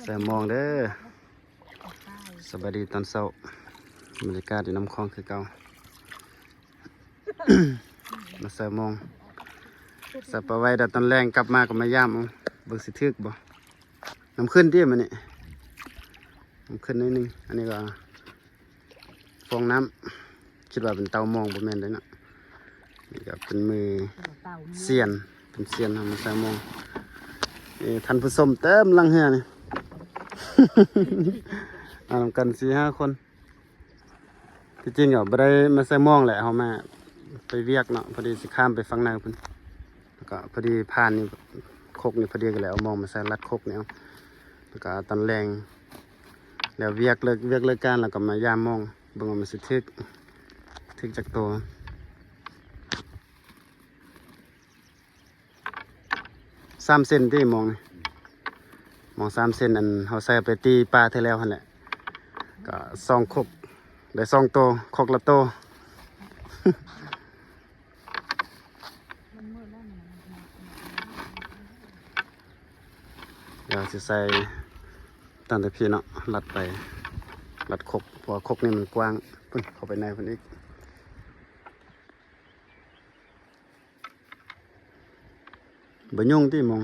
ແຊວມອງເດີ ສະບາຍດີຕອນເຊົ້າ ບັນຍາກາດຢູ່ນ້ຳຂອງຄືເກົ່າ ມາແຊວມອງ ແຊວປາໄວ້ ດຽວຕອນແລງກັບມາກໍມາຢາມເອົາ ເບິ່ງຊິຖືກບໍ່ ນ້ຳຂຶ້ນຕິມື້ນີ້ ນ້ຳຂຶ້ນໜ້ອຍໜຶ່ງ ອັນນີ້ກໍ ຟອງນ້ຳ ຄິດວ່າເປັນເຕົາມອງ ບໍ່ແມ່ນເດ້ເນາະ ນີ້ກໍເປັນມື ເຕົາມອງ ຊຽນ ເປັນຊຽນເຮົາມາໃສ່ມອງ ນີ້ທ່ານຜູ້ຊົມເຕັມຫຼັງເຮືອນີ້ ມານຳກັນສີ່ຫ້າຄົນ ທີ່ຈິງກໍບໍ່ໄດ້ມາໃສ່ມອງແຫຼະ ເຮົາມາໄປວຽກເນາະ ພໍດີຊິຂ້າມໄປຝັ່ງໃນພຸ້ນ ແລ້ວກໍພໍດີຜ່ານນີ້ ຄົກນີ້ພໍດີ ກໍເລີຍເອົາມອງມາໃສ່ລັດຄົກນີ້ເອົາ ແລ້ວກໍຕອນແລງ ແລ້ວວຽກເລີກ ວຽກເລີກການ ແລ້ວກໍມາຢາມມອງ ເບິ່ງວ່າມັນຊິຖືກ ຖືກຈັກໂຕ ສາມເຊັນຕິມອງນີ້ ມອງສາມເຊັນ ອັນເຮົາໃສ່ໄປຕີປາເທື່ອແລ້ວຫັ້ນແຫຼະ ກໍສອງຄົກ ໄດ້ສອງໂຕ ຄົກລະໂຕ. ດຽວຊິໃສ່ຕັ້ງແຕ່ພີ້ເນາະ ລັດໄປ ລັດຄົກ ເພາະວ່າຄົກນີ້ມັນກວ້າງ ພຸ້ນ ເຂົ້າໄປໃນພຸ້ນອີກ ບໍ່ຫຍຸ້ງຕິມອງ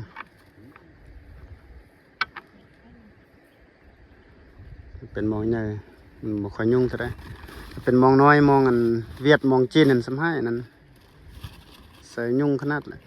ເປັນມອງໃຫຍ່ ມັນບໍ່ຄ່ອຍຫຍຸ້ງເທົ່າໃດ ເປັນມອງນ້ອຍ ມອງອັນຫວຽດ ມອງຈີນນັ້ນສ່ຳຮ້າຍນັ້ນ ໃສ່ຫຍຸ້ງຂະໜາດແຫຼະ